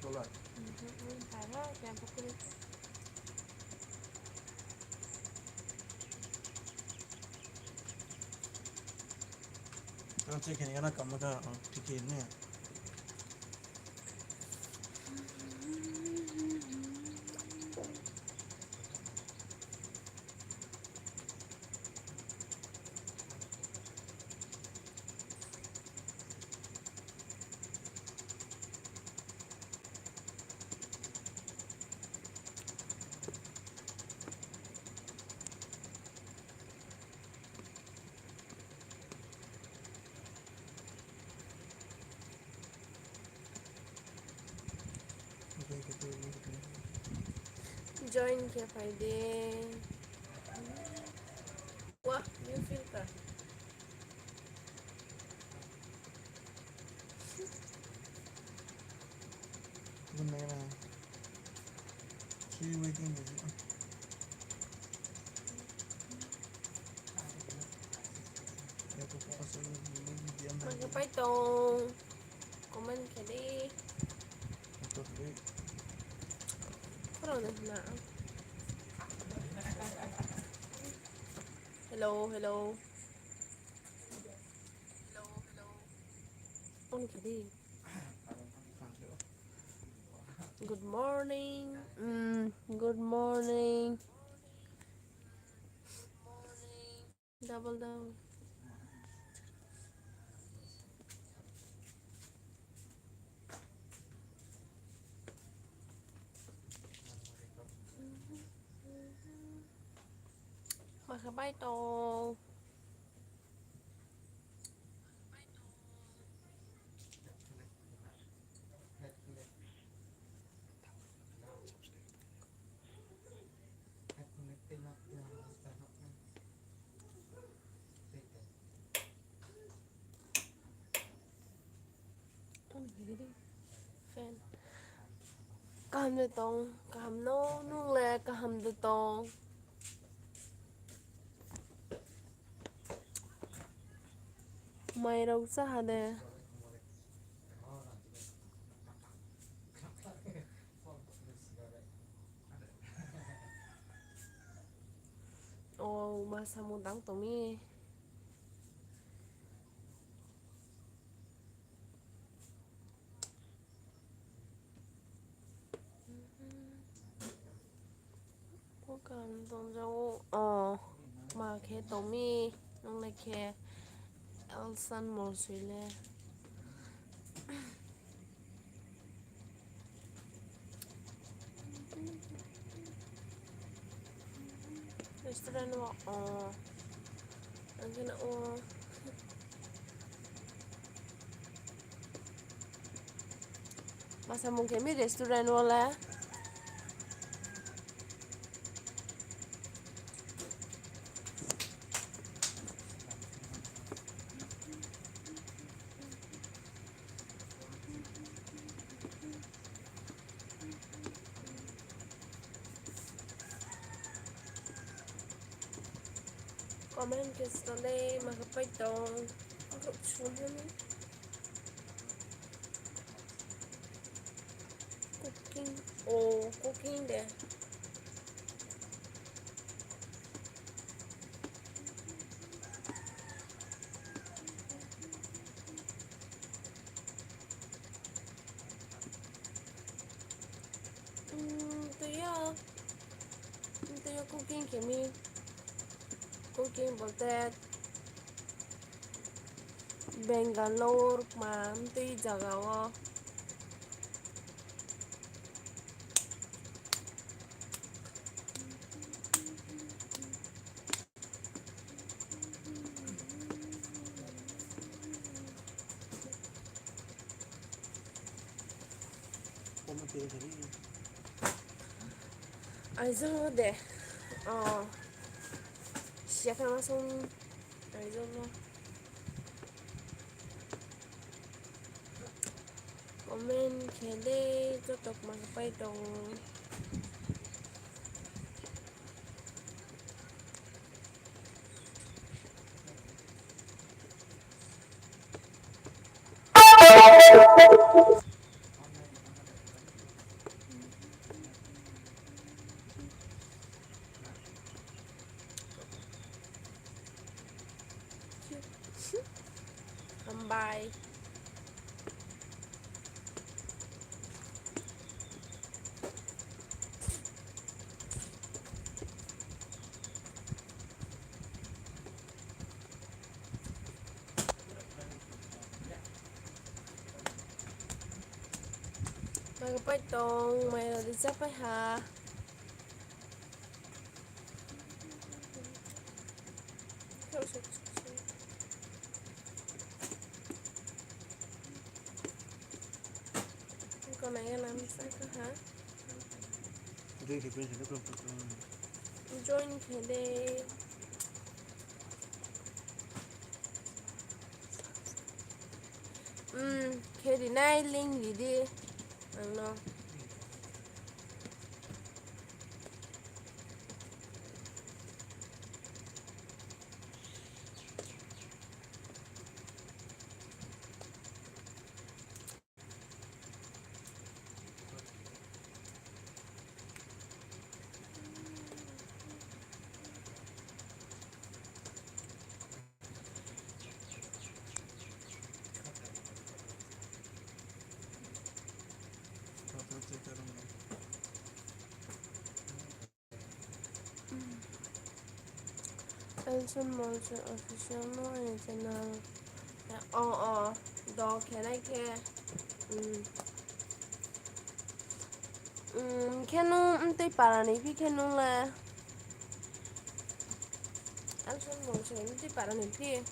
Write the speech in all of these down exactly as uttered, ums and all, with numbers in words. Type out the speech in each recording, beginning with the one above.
Dollar. Mhm, mhm, tara, kaya bukuri. Ang check khe ni gana kamma ka, ang check khe ni. Join khe phai di. Wah, new filter. Three waiting. Mangkhe pai tong. Comment khe di. Khorang de hna. Hello, hello. Hello, hello. On khe di. Good morning. Mm, good morning. Double down. Mangkhe pai tong. Fan. Kaham de tong, kaham no, nung le kaham de tong. Mai rao chá ha de. O, ma samung tang tong mi. Bo kaham tong ja ou, o, ma khe tong mi, nung le khe Elsan Molsoi le. Restaurant wo, o, ang khe na o. Ma samung khe mi restaurant wo le. Comment khe sna le, ma khe pai tong. Ang khe sung ha ni. Cooking, o, cooking de. Tui yo, tui yo cooking khe mi. Cooking bolte Bangalore kma tui zaga wo. Aizawl de. O, siya khe ma sung Aizawl no. Comment khe de, joto kma khe pai tong. Bye. Mai kapai tong, mai rao di chápai ha. Konai gana msa ka ha. Join khe pin sa de. Join khe de. Hmm, khe ri nai, link ri di. Ang no. Elson Molson Official no aini channel. O, o, do khe nai khe. Hmm. Hmm, khe nung mtui para ni phi khe nung le. Elson Molson mtui para ni phi.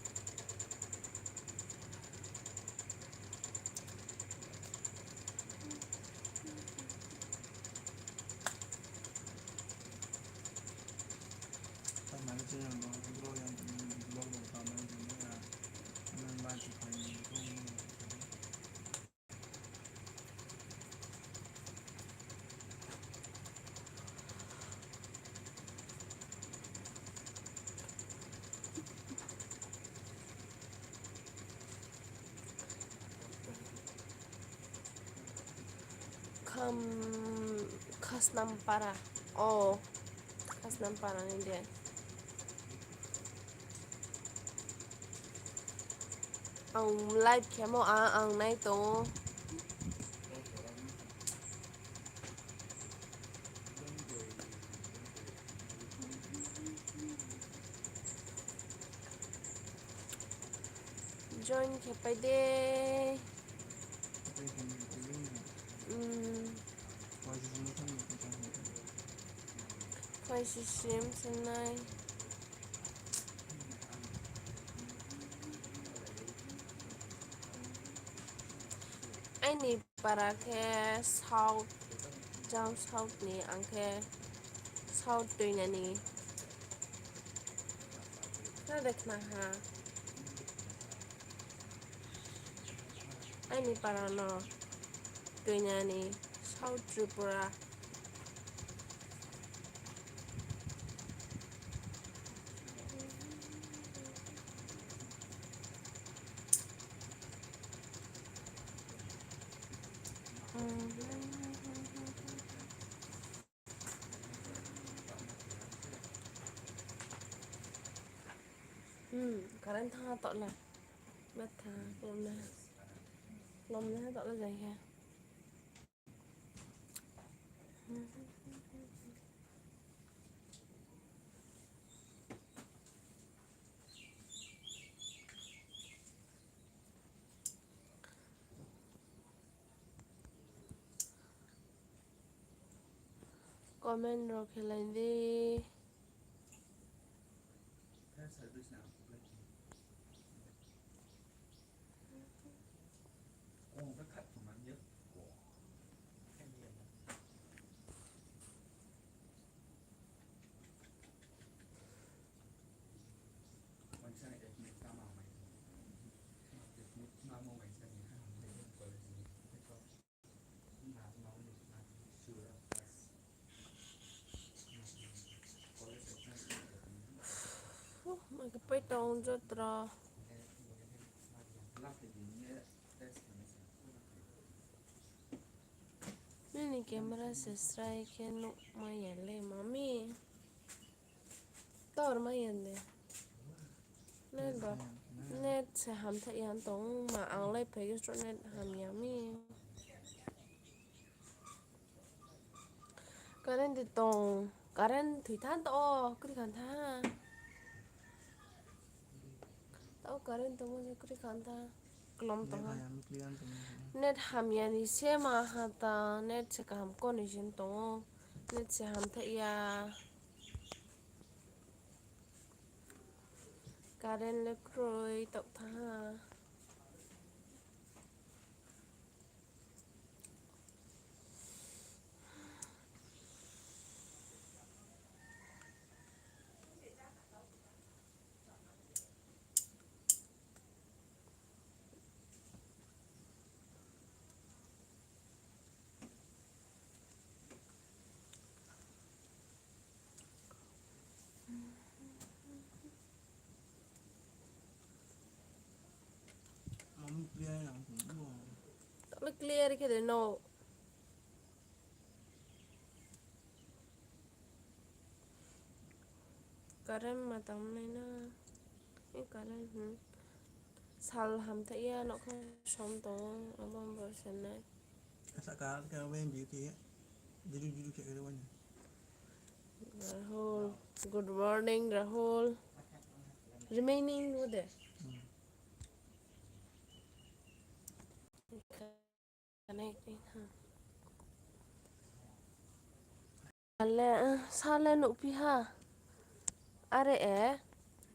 Kham-, Khasnampara. O, Khasnampara ni de. Ang live khemo a, ang nai tong ou. Join khe pai de. Umm. Phai si sim se nai. Aini para khe south, jang south ni, ang khe south Toinani. Khna de khna ha. Aini para no Toinani, South Tripura. Hmm, current thanng ha taoh le. Betha, lom le. Lom le ha taoh le jai khe. Comment rao khelai di. Mai kapai tong joto. Nini camera se srai khe nuh mai ya le, mami. Tor mai ya de. Nai ba. Net se hamthaih ya tong ma, ang lai phai khe sroh net hamya mi. Current de tong, current thoi tha to, kri khan tha. Tao current tongmo se kri khan tha. Klom tong ha. Net hamya ni se ma ha ta, net se kaham ko ni sin tong o. Net se hamthaih ya. Current le kroi taoh tha ha. Mami clear yang tong bo. Tao le clear khe de no. Current ma tang nai na. E current, hmm. Sal hamthaih ya, nougkha som tong o, abo bo se nai. Asa ka, ka wen bi khe, jiru jiru khe khe wen. Rahul, good morning, Rahul. Remaining wo de. Hmm. Connecting, ha. Ale, eh, sa le nuhphi ha. Are e,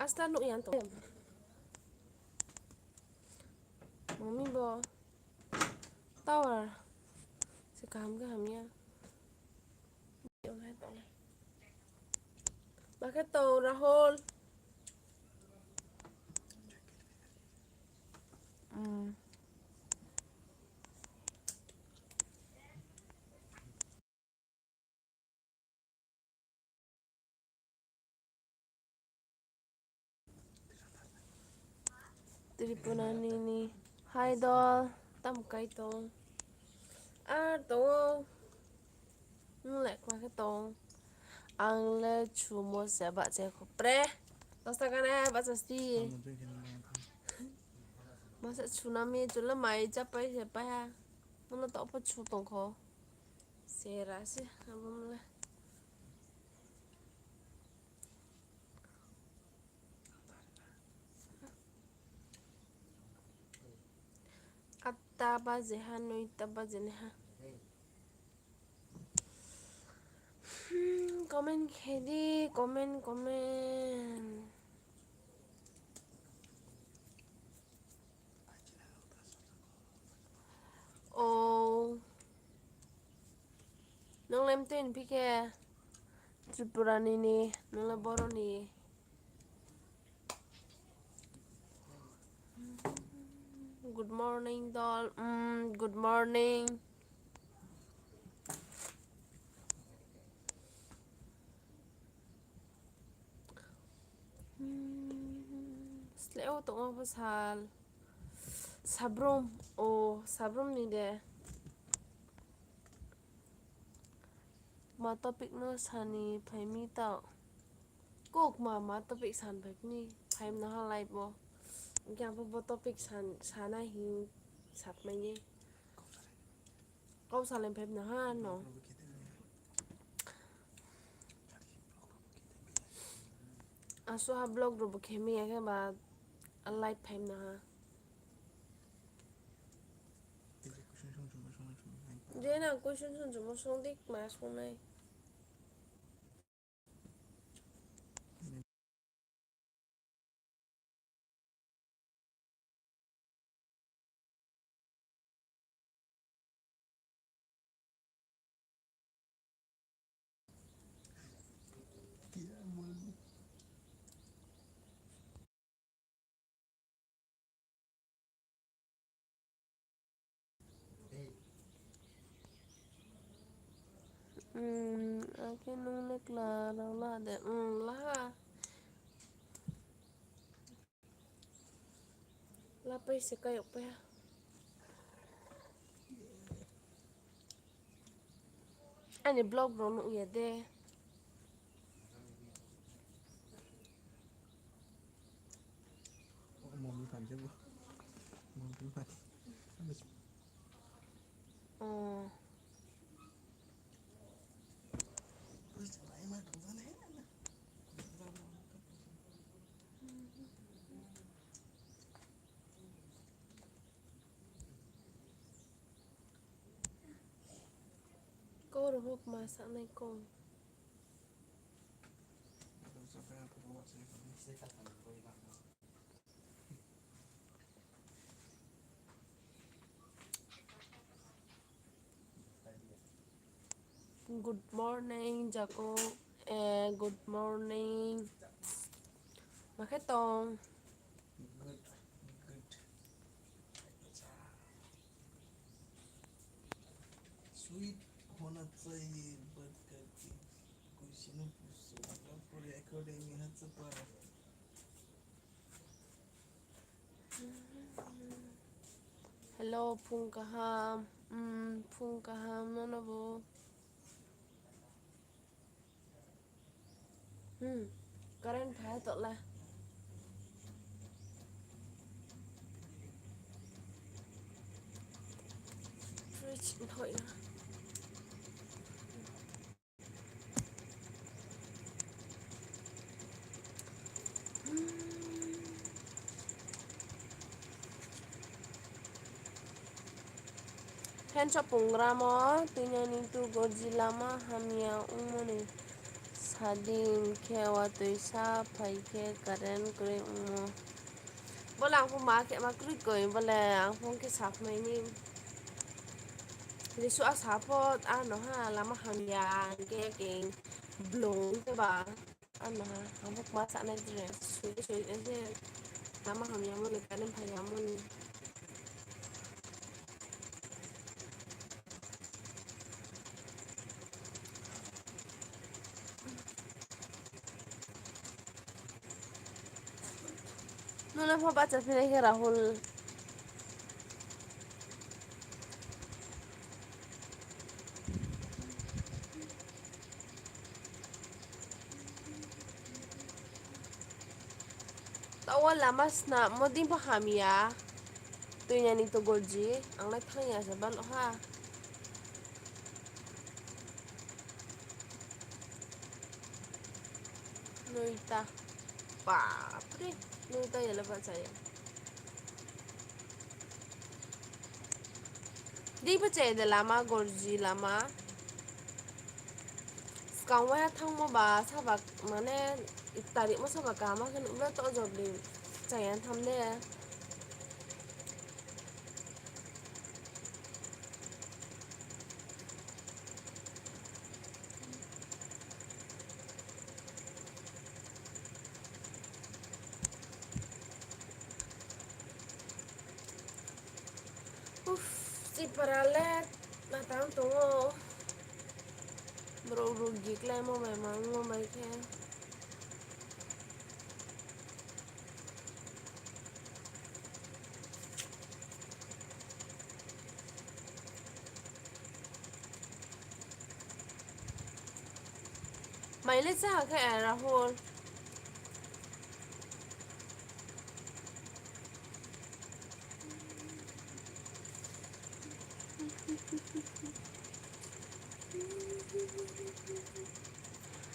asta nuh ya to. Mami bo tower se kaham khe hamya. Ba khe tong Rahul. Hmm. Tripura ni ni hai dol, tam kai tong. Ar tong o. Nung le kma khe tong. Ang le chumo se bahcha kho. Pre. Dos taka nai bahcha sti. Masa chuna mi chula mai chapai se pai ha. Mano to pho chu tong kho. Sera se abo mle. Atta baje ha, noita baje nai ha. Hmm, comment khe di, comment, comment. O. Nung le mtui ni phi khe? Tripura ni ni, nung le Boro ni. Good morning, dol. Mm, good morning. Hmm, sleh o tongma pho sal. Sabrum, o, Sabrum ni de. Ma topic no sani phai mi tao. Kok ma, ma topic san phai mi, phai mna ha live o. Hing khe ang pho bo topic san, sana hing sap mai ye. Kau salai phai mna ha no. Aso ha vlog rao bo khe mi ya khe ba live phai mna ha. Je na question song chumo song di, ma song nai. Hmm, akhe nung le kla rao la de, hmm, la. Lapai se kayok pai ha. Ani vlog rao nuh ya de. Oh. Kau rao bo kma sanai kau. Good morning, Jacob. Eh, good morning. Ma khe tong? Good, good. Sweet hona chahiye, but karke koi si no puso, apor academy ha cha para. Hello, phung kaham. Hmm, phung kaham nono bo. Hmm, current phai toh la. Fridge thoi na. Hen chopungramo, tuinani tu gorji lama hamya ongmo ni sading khe watoi sa phai khe current kroi ongmo. Bo le ang pho ma khe ma kroi koi, bo le ang pho khe saphmai ni. Jesu a sa pho, ano ha lama hamya, hing khe keng blong khe ba. Ano ha, ang pho kma sanai tre, soi soi nai se. Lama hamya mo ni, current phai ya mo ni. Nung le pho bahcha phi nai khe Rahul. Taoh wo lama snamo dei pho hamya. Tuinani to gorji, ang le thanng ya se bal ha. Noita. Bapre, noita ya le bahcha ya. Dei pho chaya de lama, gorji lama. Skang waiha thanngmo ba saba, mane, tarikmo saba kaham khe nuh le toh jobri chaya tham de. Uff, chipara le matang tong ou. Brouh rugi kláimo bai mangmo bai khe. Mai le chá ha khe, Rahul.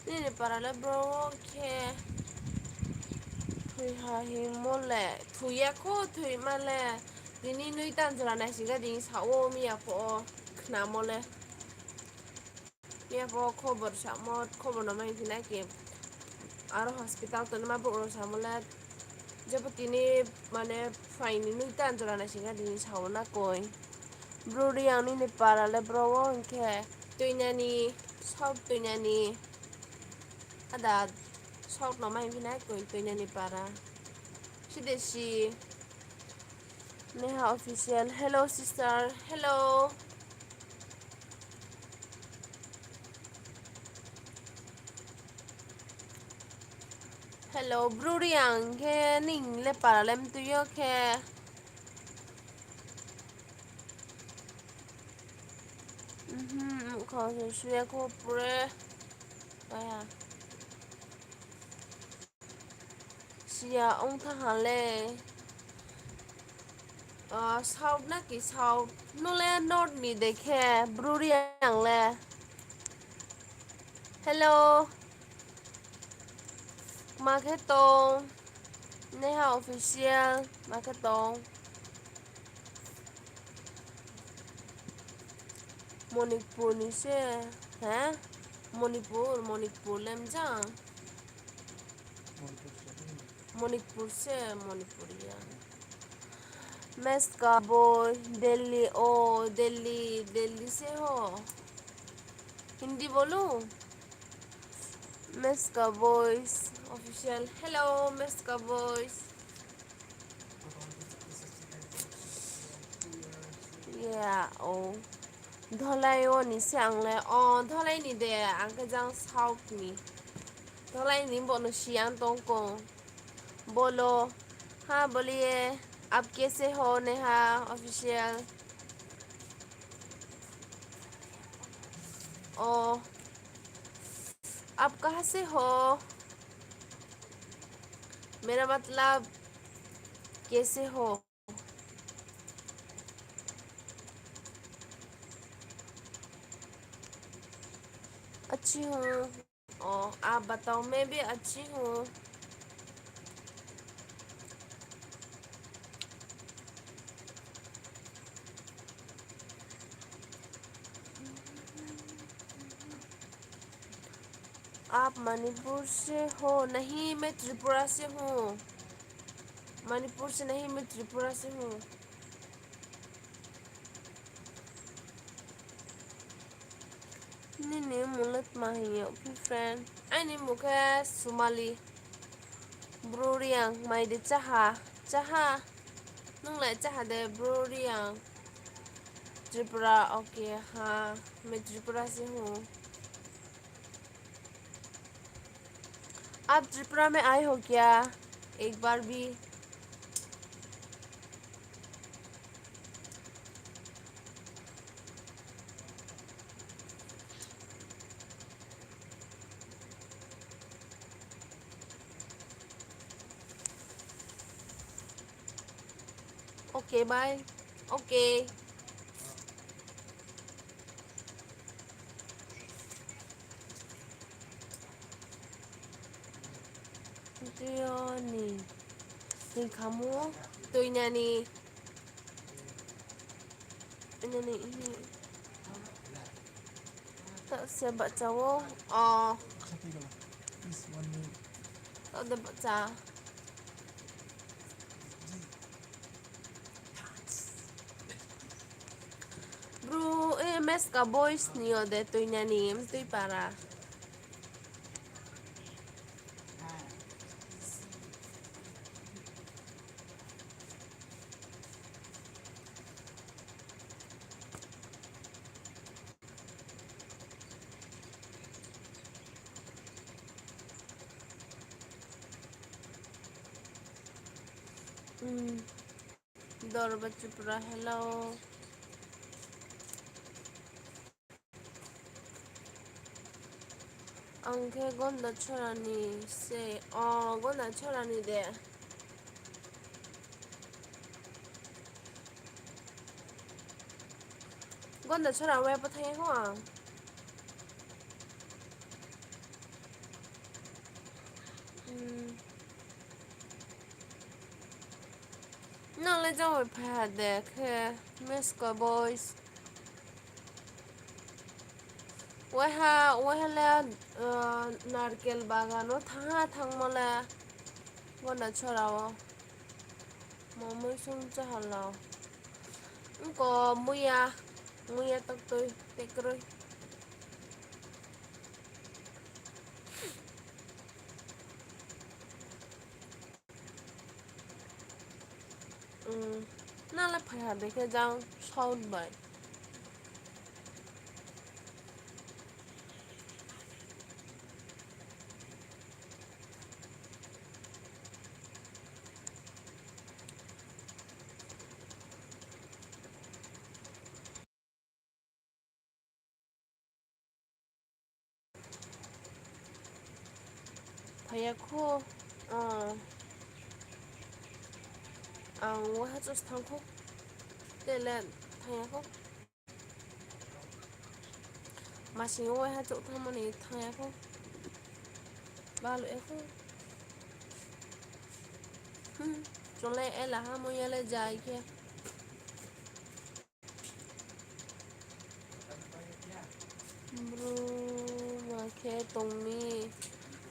Nini para le bro wo khe thoi ha hingmo le, thoi ya kho, thoima le. Tini noi tan jora naising khe tini sa ou, miya pho khnamo le. Miya pho khobor samo, khobor no mai phi na khe. Aro hospital tongnaima brouh rao samo le, jepho tini, mane, phai ni noi tan jora naising khe tini sa ou na koi. Bro Reang nini para le bro wo hing khe, Toinani, South Toinani. Ada, South no mai phi na koi, Toinani para. Side si. Neha Official, hello sister, hello. Hello, bro Reang khe ning le para le mtui yo khe. Mhm, mkha se suya kho pure. Paya. Siya ong thanng ha le. South na ki South? Nung le North ni de khe, Bru Reang le. Hello. Ma khe tong? Neha Official, ma khe tong? Manipur ni se, ha? Manipur, Manipur le mjang. Manipur se, Manipur ya. Meska Boy, Delhi, o, Delhi, Delhi se ho. Hindi bolu. Meska Boys Official. Hello, Meska Boys. Ya, o. Dholai o ni se ang le, o, Dholai ni de, ang khe jang South ni. Dholai ni bo no si ang tong kong. Bolo, ha, boliye, aap kaise ho, Neha Official? O, आप कहाँ से हो? मेरा मतलब, कैसे हो? अच्छी हूँ। ओ, आप बताओ, मैं भी अच्छी हूँ। आप मणिपुर से हो? नहीं, मैं त्रिपुरा से हूँ। मणिपुर से नहीं, मैं त्रिपुरा से हूँ। Nini mmung le tma hing yo, friend? Aini mmung khe Sumali. Bru Reang, mai de cháha, cháha. Nung le cháha de, Bru Reang? Tripura, okay, हाँ, मैं त्रिपुरा से हूँ। आप त्रिपुरा में आए हो क्या? एक बार भी। Okay, bye. Okay. Tui yo ni. Tui khamu. Tui nani. Nani, hi. Ta se bahcha wo. O. Ta de bahcha. Bru, e, Meska Boys ni yo de tui nani, mtui para. Dorba Tripura, hello. Ang khe Gondachora ni se, o, Gondachora ni de. Gondachora wo pho thang ya kho ang. Nang le jang bai phai ha de khe, Meska Boys. Waiha, waiha le, narkel bagan wo thanng ha thanngmo le. Gondachora wo. Mo muisung cháha la. Ongko muiya, muiya toktui, tekroi. Nang le phai ha de khe jang sound bai. Phai ya kho, ang waiha chos thanng kho. Tele thanng ya khou. Masing wo waiha chouh thanngmo ni thanng ya khou. Balu ya khou. Chung le ela ha mo ya le jai khe. Bru ma khe tong mi.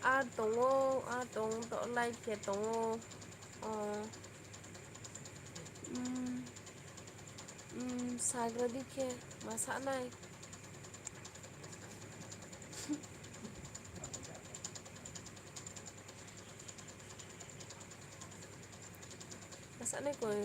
Ar tong ou, ar tong to live khe tong ou. O. Sagra di khe ma sa nai. Ma sa nai koi.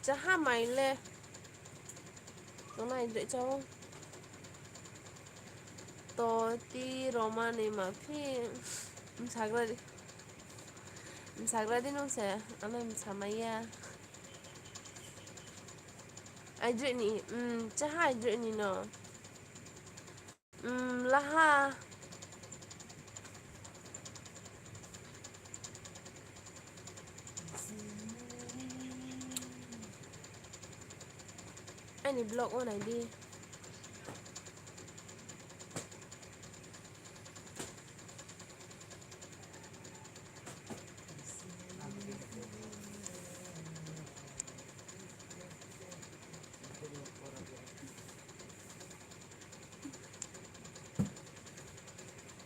Chaha mai le. Tongnai dei chao. To ti roma ni ma phi. Msagra di. Msagra di nung se, ano msamai ya. Aidroih ni, chaha aidroih ni no. Laha. Aini vlog wo nai di.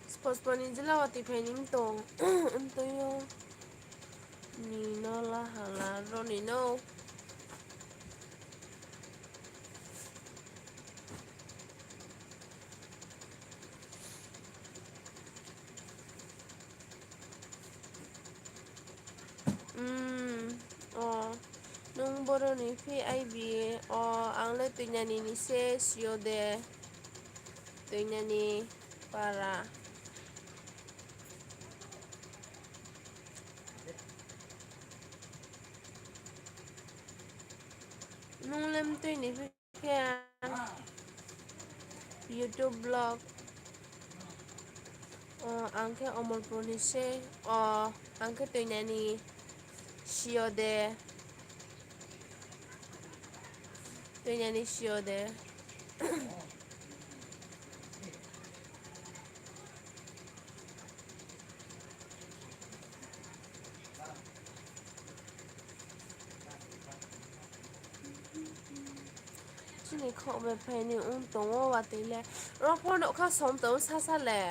Spospo ni jila watoi phai ni mtong, mtoi yo. Ni no laha la ro ni no. O, nung boro ni phi aibi, o, ang le Toinani ni se si yo de. Toinani para. Nung le mtui ni phi khe YouTube vlog. O, ang khe Omorpur ni se. O, ang khe Toinani si yo de. Toinani si yo de. Chini khaoh bai phai ni ong tong ou watoi le. Ro pho nouhkha som tong ou sasa le.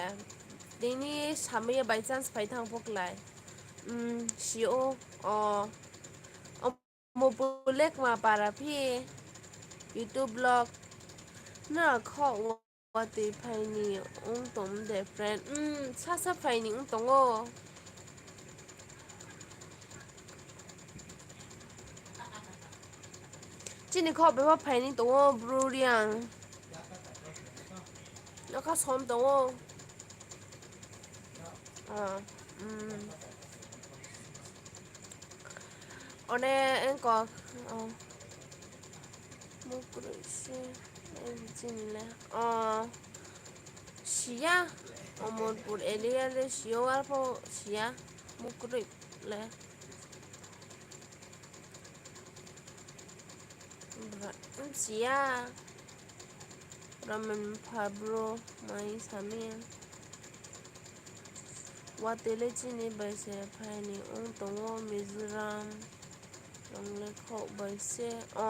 Tini samai ye by chance phai thanng pho klái. Si ou, o, Omorpur le kma para phi YouTube vlog. Na khaoh watoi phai ni ong tong de friend. Sasa phai ni ong tong ou. Chini khaoh bai pho phai ni tong ou Bru Reang. Nouhkha som tong ou. One engkok, o, mukroi se, chini le, o, si ya, Omorpur area le si yo, ar pho si ya, mukroi le. Bra, si ya. Ramen pha bro, mai sa mi. Watoi le chini bai se phai ni ong tong ou Mizoram. Rong le khaoh bai se, o.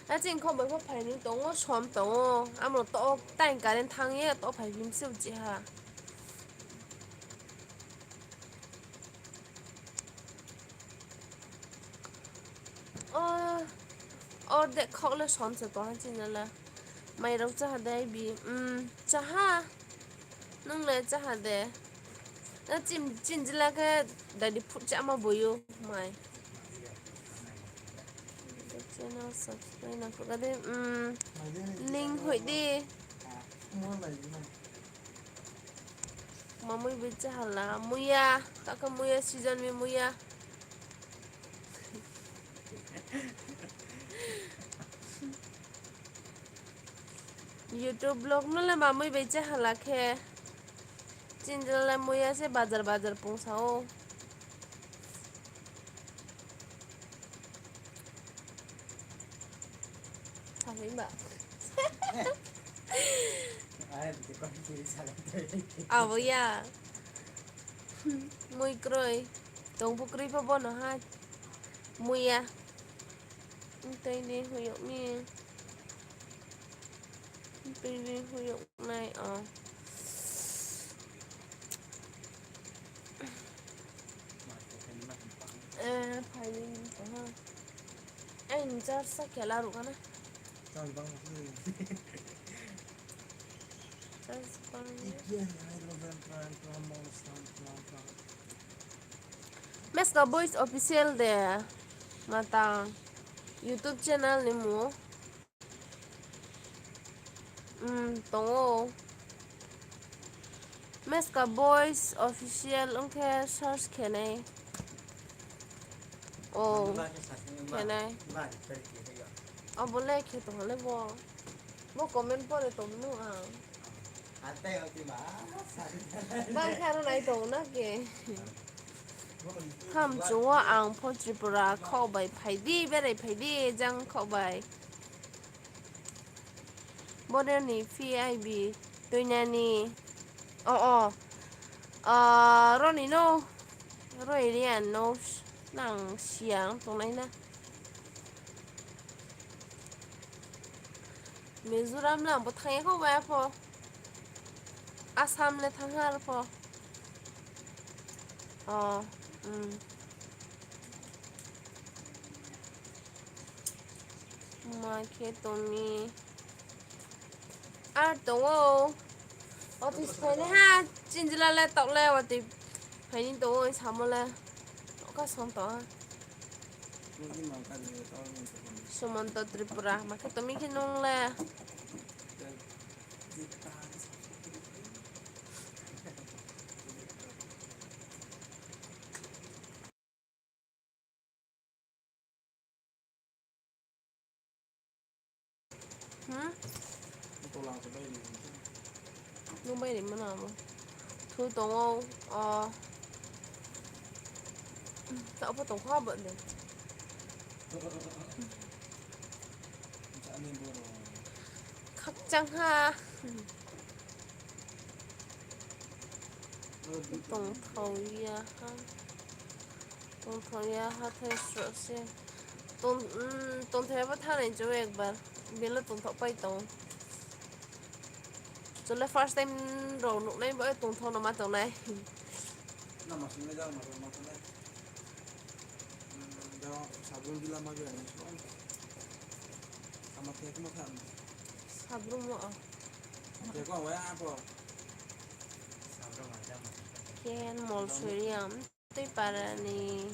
A chini khaoh bai pho phai ni tong ou, som tong ou. Amo to time current thanng ye to phai phi mi se uchi ha. O, ordek khaoh le som se tong ha chini le. Mai rao chá ha de bi, chá ha. Nung le chá ha de. Na chini jila khe dadi phut chámo boi ou mai. Channel subscribe na phuh ka de, link hoih di. Mamui bai chá ha la, muiya, ta khe muiya season mi muiya. YouTube vlog no le mamui bai che hala khe. Chinjila le muiya se bazar bazar pungsa ou. Sabi ba. Abo ya. Mui kroi. Tong pho kroi pho bono ha. Muiya. Tei ni hoyok ni. Tei ni hoyok nai o. Eh, phai ni tong ha. Ai, ni charge sa khela ruh kana. Charge bang. Charge bang. Meska Boys Official de. Mata YouTube channel ni mmung. Umm, tong ou. Meska Boys Official ong khe search khe nai. O, khe nai. Abo le khe tong le bo. Bo comment pore tong no ang. Bang khe aro nai tong na khe. Hamchu wo ang pho Tripura khaoh bai phai di, berai phai di, jang khaoh bai. Bodei ni P I B tuinani. O, o. Ah, roni no. Roi rian no. Nang siya tongnai na. Mizoram le ang bo thanng ya kho bai pho. Assam le thanng ha pho. O, um. Ma khe tong mi. Ar tong ou. Office phai nai ha, Chinjila le taoh le watoi phai ni tong ou, samo le. Taoh kha song tong ha. Sumanto Tripura, ma khe tong mi khe nung le. Hmm? Nung bai ri mano abo. Thu tong ou, o. Taoh pho tong kho abo de. Khakchang ha. Tongthao ya ha. Tongthao ya ha thai sroh se. Tong, um, tongthao ya pho thanng nai chu ekbar. Belo tongthao pai tong. Chole first time rao nuhnai bo tongthao no ma tongnai. Lama sung nai jang ma tong ma tongnai. Jang sabrum di lama gaya ni sung. Sama khe kuma kha. Sabrum mo. Khe kuma waya po. Ken Molsuriam. Tuipara ni,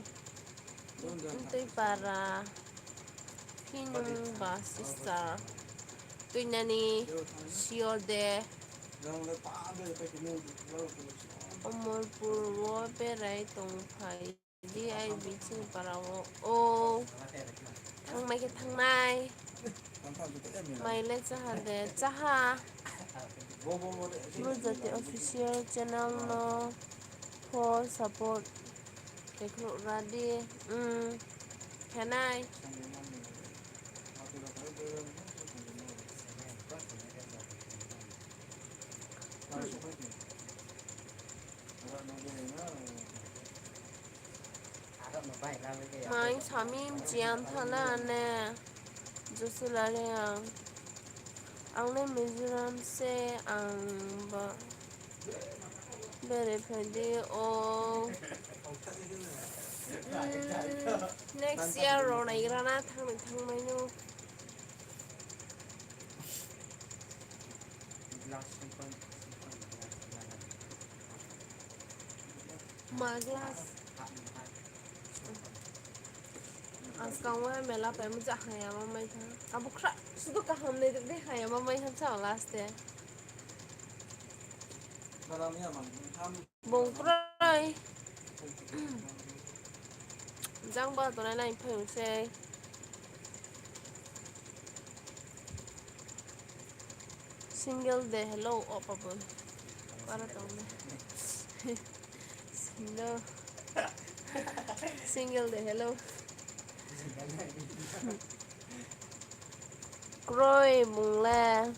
Tuipara, Phinung ba sister, Tuinani, Siode, Omorpur wo berai tongphai di, ai biching para wo, o, thanngmai khe thanngnai. Mai le cháha de, cháha. Bru Jati official channel no pho support khe khruh ra di. Umm, khe nai. Mai sami mchiyan thala ne. Josilal Reang. Ang le Mizoram se ang ba. Bere phai di o. Umm, next year rao naigra na thanng ni thanngmai no. Ma glass. Askang wo mela paimo ja haya ma mai tha. Abo khra sudu kaham nai de haya ma mai tha sa last e. Bung kroi. Jang ba tongnai nai phai sei. Single de hello, o pabo. Para tong de. Single. Single de hello. Kroi bung le.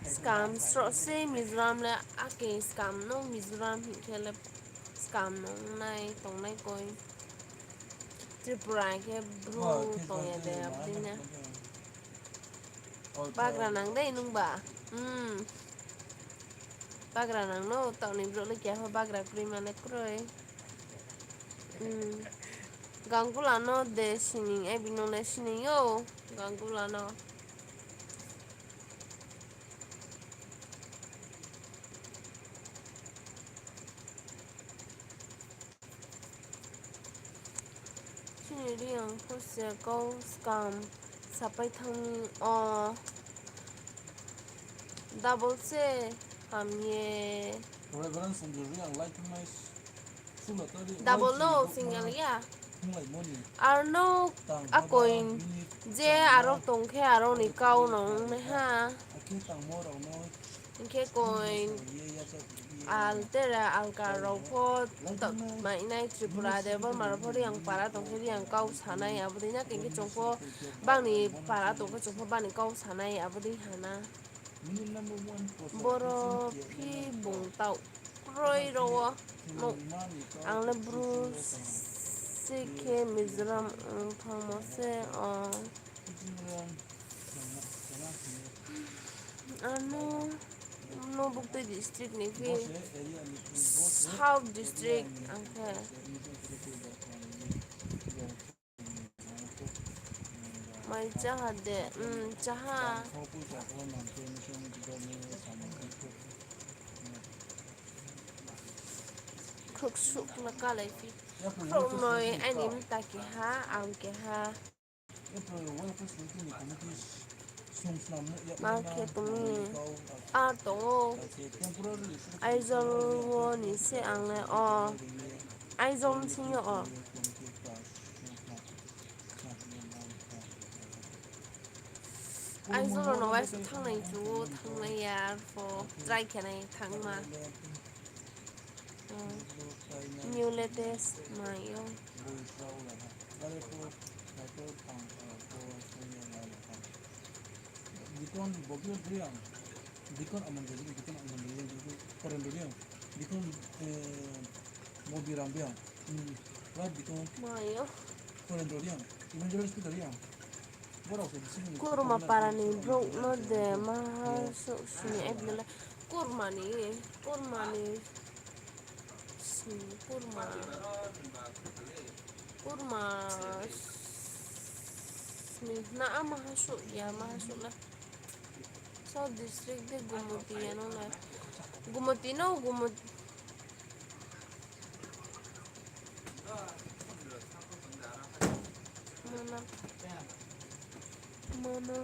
Scam sroh se Mizoram le, ake scam no Mizoram hing khe le scam no nai tongnai koi. Tripura khe bru tong ya de, abo dei na. Bagra nang dei nungba. Hmm. Bagra nang no, taoh ni brouh le keha pho bagra kroi ma le kroi. Hmm. Gangula no de sining, ai bini no le sining yo, Gangula no. Chini Reang pho se kau scam sapai thanng mi o. Double se ham ye. Double no, single ya. Ar no akoi je aro tong khe aro ni kau no ong nai ha. Hing khe koi altere alka rao pho mainai Tripura de, Borma rao pho Reang para tong khe Reang kau sanai, abo dei na khe chung pho bang ni para tong khe chung pho bang ni kau sanai, abo dei ha na. Boro phi bung taoh kroi ro wo. No, ang le bru se khe Mizoram ong thanngmo se o. Ano, no Buktui district ni phi, South district ang khe. Mai chá ha de, um, chá ha. Khrouh suh la kalai phi. Khrouh noi aini mta keha, ang keha. Ma khe tong mi? Ar tong ou. Aizawl wo ni se ang le o. Aizawl bsing yo o. Aizawl no waisa thanngnai chu, thanngnai ya pho, try khe nai thanngma. New latest mai ou. Mai ou. Kurma para ni brouh no de maha souh sini aibole. Kurma ni, kurma ni sini, kurma. Kurma sini na a maha souh ya, maha souh na. South district de Gumoti ya no na. Gumoti no, Gumoti. Mana. Mana.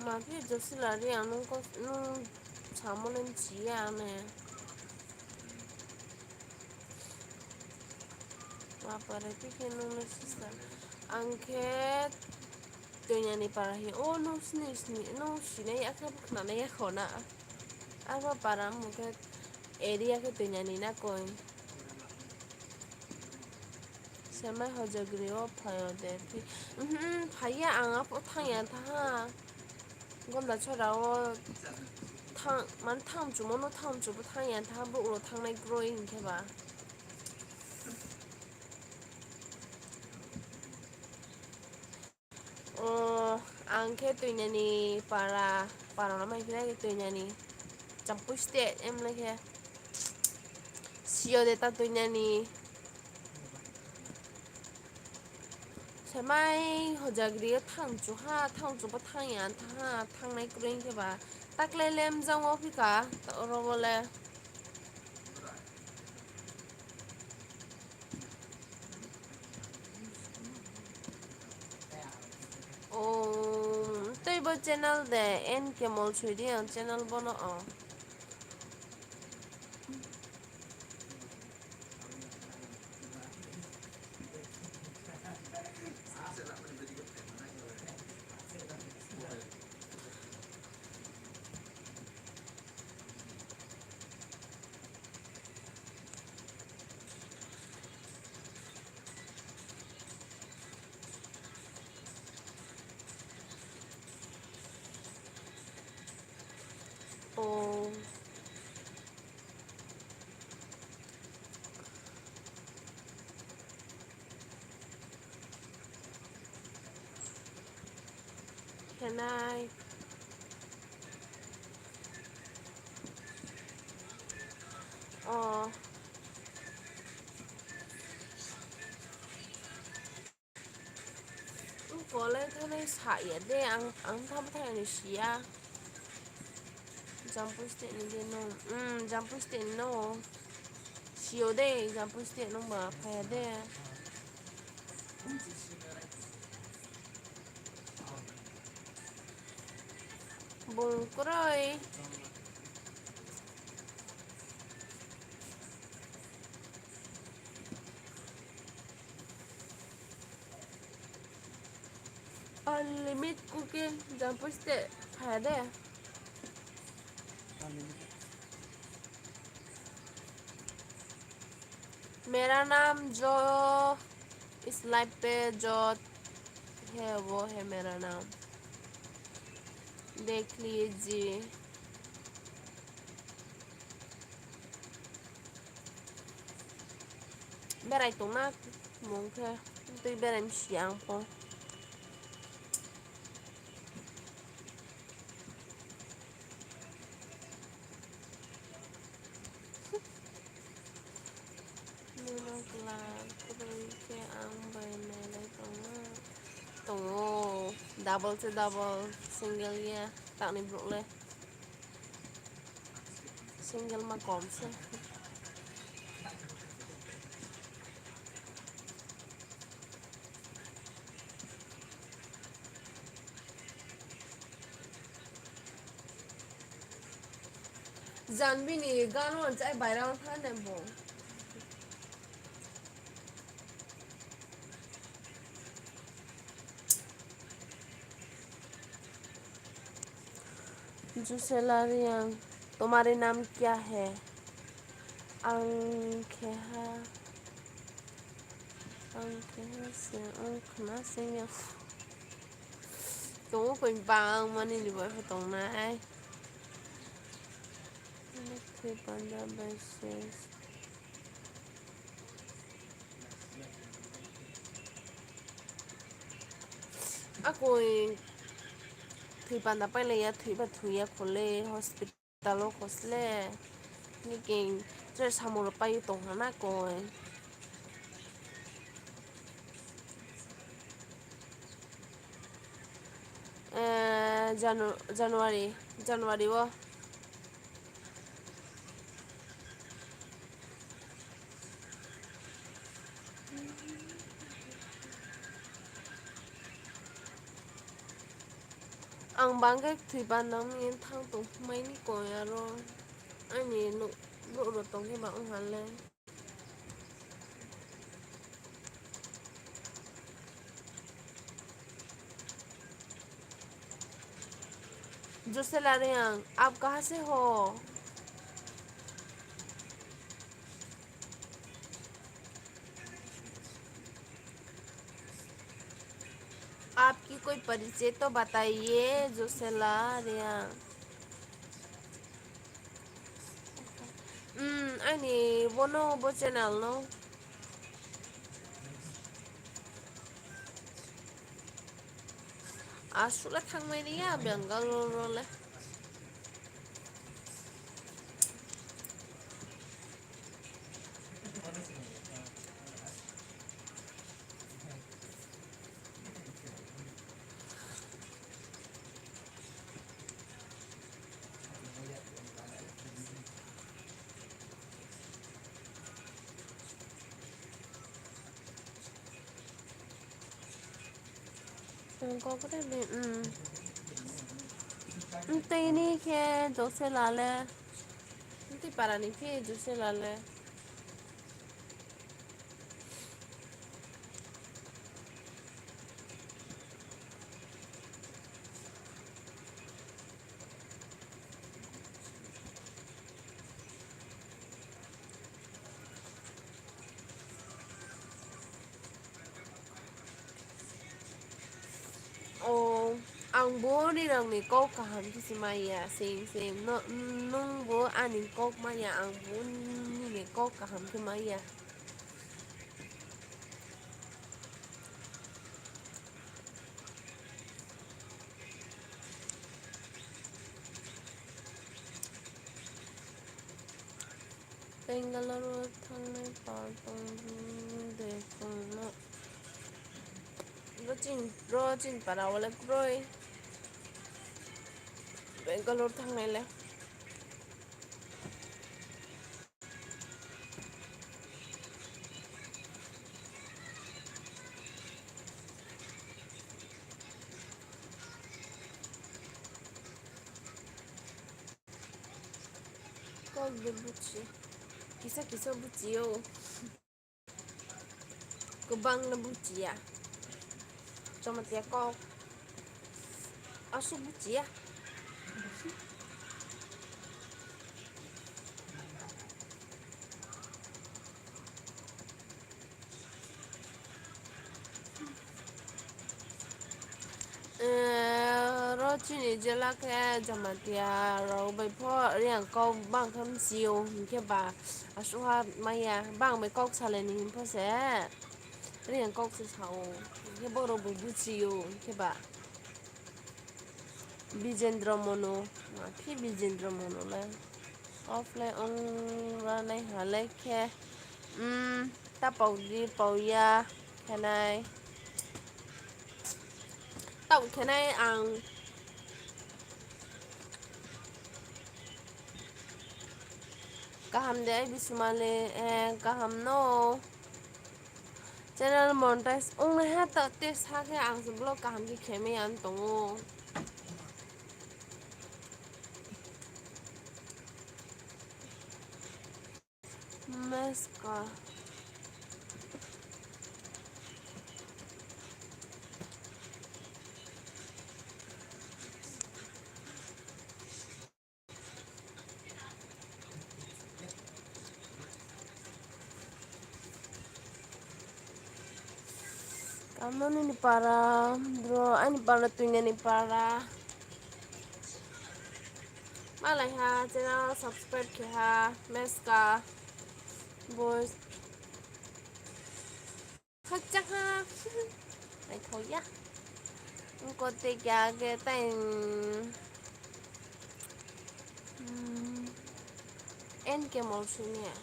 Ma phi Josila Reang nung ko, nung samo le mchi ya ne. Ma para phi khe nung le sister. Ang khe Toinani para hi, o, nung sini, sini, nung sinai ya khe, khna nai ya kho na. Abo para mung khe area khe Toinani na koi. Semai Hojagri wo phai yo de phi. Phai ya, ang aphuh thanng ya tha ha. Gonda chora wo thanng, mane thanng mchumo no thanng mchu pho thanng ya tha ha, brouh rao thanngnai kroi hing khe ba. O, ang khe Toinani para, para no mai khe Toinani. Champui state em le khe. Sio de ta Toinani. Semai Hojagri yo thanng mchu ha, thanng mchu pho thanng ya tha ha, thanngnai kroi khe ba. Taklai le mjang wo phi kha, ro wo le. O, tei bo channel de N K Molsoi Reang channel bo no o. Nai. O. College thanai sa ya de, ang, ang thanng thai ni si ya. Jampui State ni de no. Hmm, Jampui State ni no. Si yo de, Jampui State no ba phai ya de. Bung kroi. Unlimited cooking, Jampui State phai ya de. मेरा नाम जो इस लाइव पे जो है, वो है मेरा नाम। देख लीजिए। Berai tong na mung khe, tui berai msi ang pho. Nino kla kroi khe ang bai nailai tong na. Tong o, double se double, single ya, tang ni brouh le. Single ma kom se. Janbi ni gan wo chai viral thanng ne bo. Josela Reang, तुम्हारे नाम क्या है? Ang khe ha, ang khe ha se, ang khna se ya. Tong o koi bang mani ni bai pho tong nai. Thoi panda bai se. Akoi thoi panda pailai ya, thoi ba thoi ya kho le, hospital wo kho se le. Ni khe tre samung rao pai ye tong ha na koi. Eh, Janu-, January, January wo. Ang bang khe thoi panda ong ye thanng tong mai ni koi aro. Aini nouh, nouh rao tong khe ba ong ha le. जोसेला रियांग, आप कहाँ से हो? आपकी कोई परिचय तो बताइए, जोसेला Reang. Hmm, aini bo no, bo channel no. Asuh le thanngmai ni ya Bangalore ro le. Ang kau kre ni, hmm. Mtui ni khe Josela le. Mtui para ni phi Josela le. O, ang bo nini rang ni kau kaham khe se mai ya, same, same. No, nung bo ani kau mai ya, ang bo nini kau kaham khe mai ya. Bangalore wo thanngnai pal tong de phung no. Ro chini, ro chini para wo le kroi. Bangalore thanngnai le. Kau de buchi. Kisa kisa buchi ou. Kbang no buchi ya. Jamatia kau. Asuh buchi ya. Eh, ro chini jela khe Jamatia rao bai pho Reang kau bang khe mchi ou, hing khe ba asuh ha mai ya, bang bai kau salai ni hing pho se Reang kau se sa ou, hing khe boro bo buchi ou, hing khe ba. Bijendra Monu, ma phi Bijendra Monu le. Offline ong ra nai ha le khe, um, ta pau di pau ya khe nai. Tau khe nai ang. Kaham de ai Bismali, eh, kaham no. Channel monetize ong nai ha ta te sa khe ang se vlog kaham khe khe mai ya tong ou. Meska. Kamno nini para, bro, aini para tuinani para. Malai ha, channel subscribe khe ha, Meska. Boys. Khakchang ha. Naithao ya. Ongko te kya ke tai, hmm, N K Mall sini ya.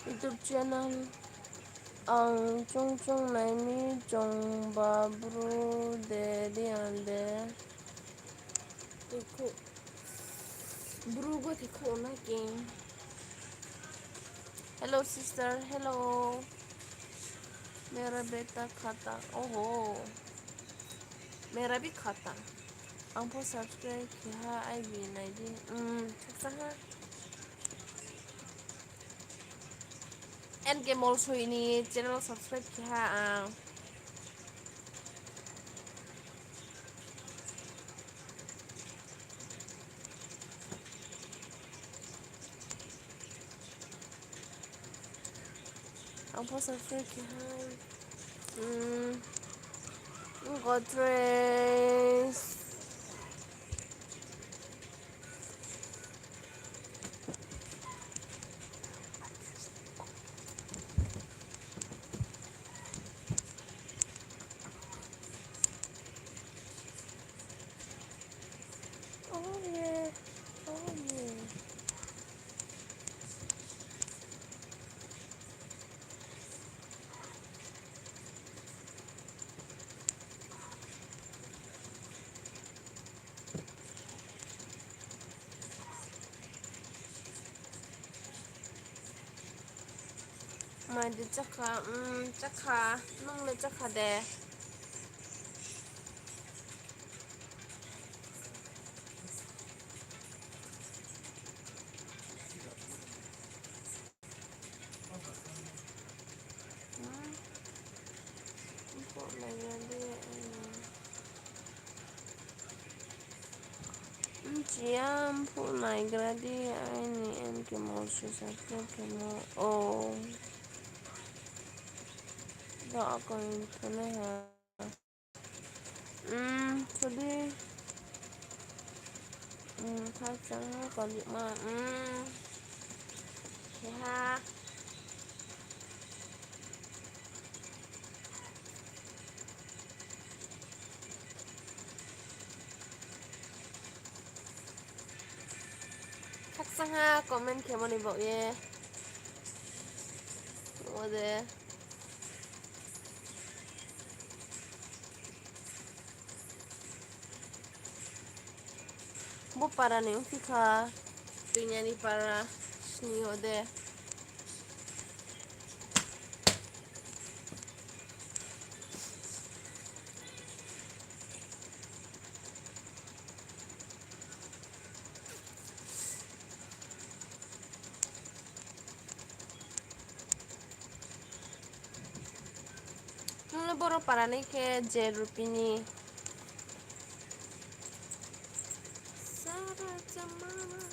YouTube channel ang chung chung nai mi, chung ba bru de di ang de. Tikhu. Bru go tikhu na ke. Hello sister, hello. Mera beta khata. Oho. Mera bhi khata. Ang pho subscribe khe ha, ai bi nai di. Hmm, khakchang ha. N K Mall soi ni channel subscribe khe ha ang. Ang pho subscribe khe ha. Hmm. Godrej. Oh yeah. Oh yeah. Mai de chakha, um, chakha, nung le chakha de. Hmm? Import lai ya de, um. Siam phuh naigra di, aini M K Molsoi subscribe khemo. O. Bo akoi thunai ha. Hmm, sodi. Hmm, khakchang ha, kolima. Hmm. Khe ha. Khakchang ha comment khemo ni baoh ye. Ode. Bo para ni ongphi kha, Tuinani para sni yo de. Nung le boro para ni khe je Rupini. Sara chamana.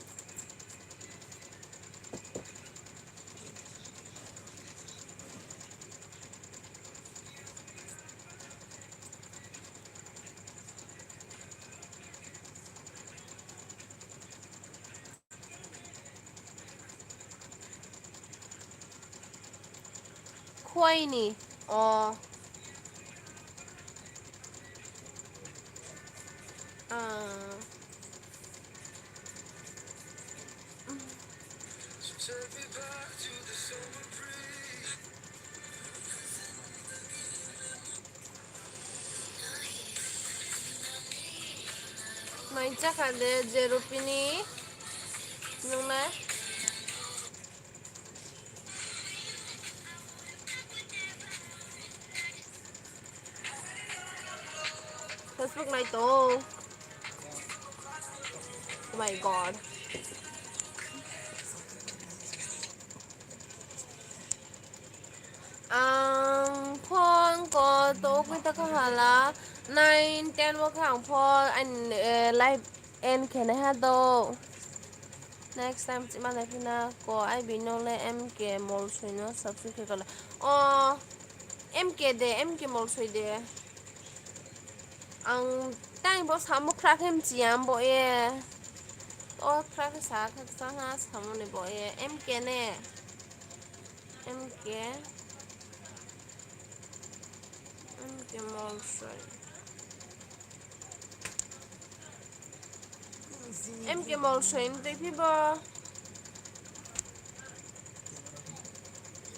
Khwai ni, o. Ah. Mai chakha de je Rupini, nung le? Facebook nai tong. Oh my God. Ang phone ko to khe ta kha hala, nine, ten wo khe ang phone, aini, eh, live end khe nai ha do. Next time chima lai phi na ko, ai bi nung le M K Molsoi no subscribe khe kala. O, M K de, M K Molsoi de. Ang tang bo samo khra khe mchi ya bo ye. O khra khe sa kha sa ha samo ni bo ye. M K ne. M K. M K Molsoi. M K Molsoi ni tei phi bo.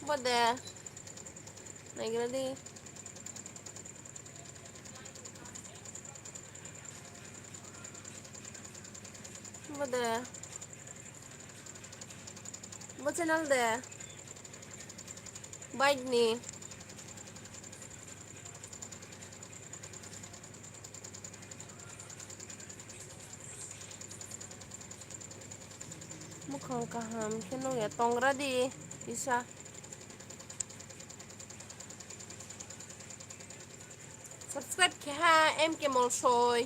Bo de. Naigra di. Bo de. Bo channel de. Bike ni. Mukhang kaham khe nung ya tongra di, kisa. Subscribe khe ha, M K Molsoi.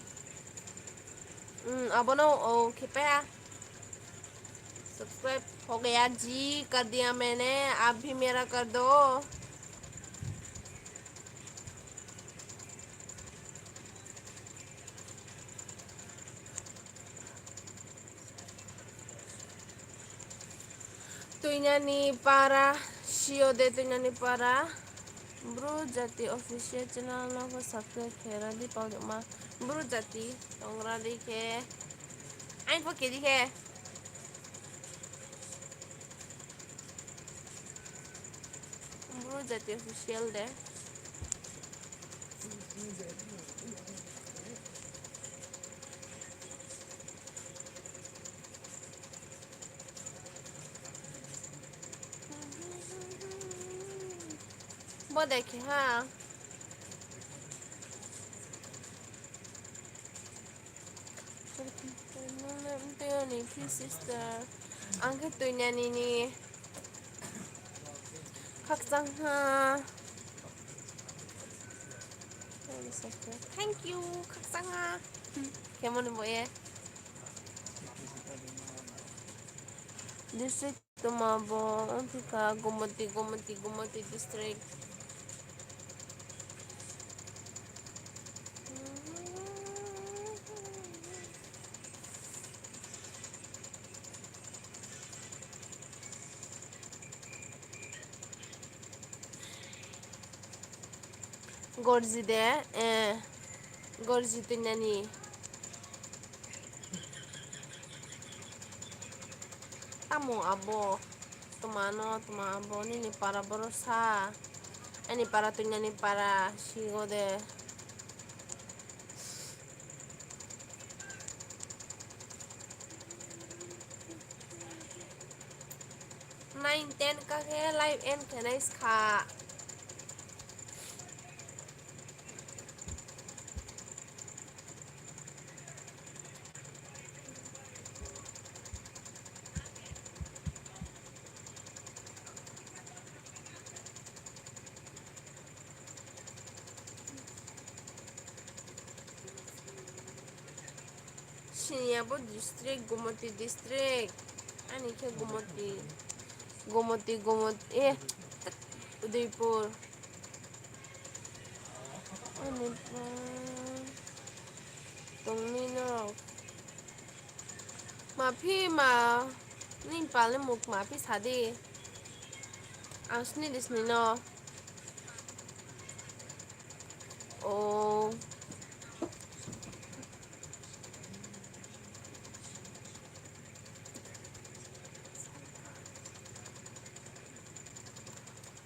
Hmm, abo no, o, khe pai ha. Subscribe हो गया जी, कर दिया मैंने, आप भी मेरा कर दो। Tuinani para, si yo de Tuinani para. Bru Jati official channel no pho subscribe khe ra di, pau doma. Bru Jati tongra di khe. Aini pho khe di khe. Bru Jati official de. Bo de khe ha. Tei ni phi sister. Ang khe Tuinani ni. Khakchang ha. Thank you, khakchang ha. Khemo ni bo ye. district tma bo, ongphi kha Gomoti, Gomoti, Gomoti district. Gorji de, eh, Gorji tuinani. Tamo abo, tma no, tma abo, nini para boro sa. Aini para tuinani para, sigo de. Nine ten ka khe live end khe nai skha. Sini abo district, Gomoti district. Ani khe Gomoti, Gomoti, Gomoti, eh, Udaipur. Ani, tongmi no. Ma phi ma, ni pal ni muk ma phi sa di. Ang sini di sini no. O.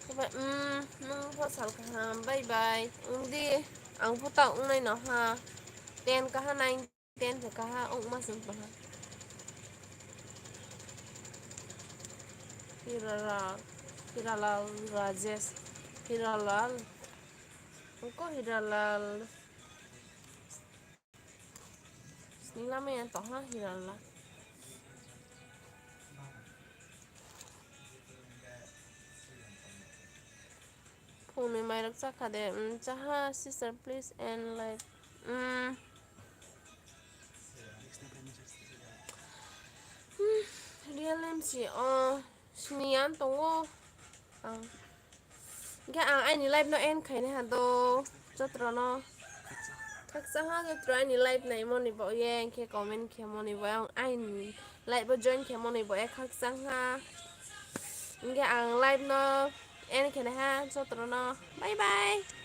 Khe bai, mm, nung pho sal kaham, bye bye. Ong di, ang pho ta ong nai no ha. Ten kaha nai. Ten khe kaha ongma sing tong ha. Hiralal, Hiralal Rajesh, Hiralal. Ongko Hiralal. Sning lamai ya tong ha Hiralal. Phung ni mairok chakha de, um, chaha sister, please end live. Um. Hmm, real name si, o, sini ang tong o. Ang. Hingkhe ang aini live no end khainai ha do, jotro no. Khakchang ha jotro aini live naimo ni bo ye, hingkhe comment khemo ni bo ye, ang aini live o join khemo ni bo ye khakchang ha. Hingkhe ang live no end khainai ha, jotro no. Bye bye.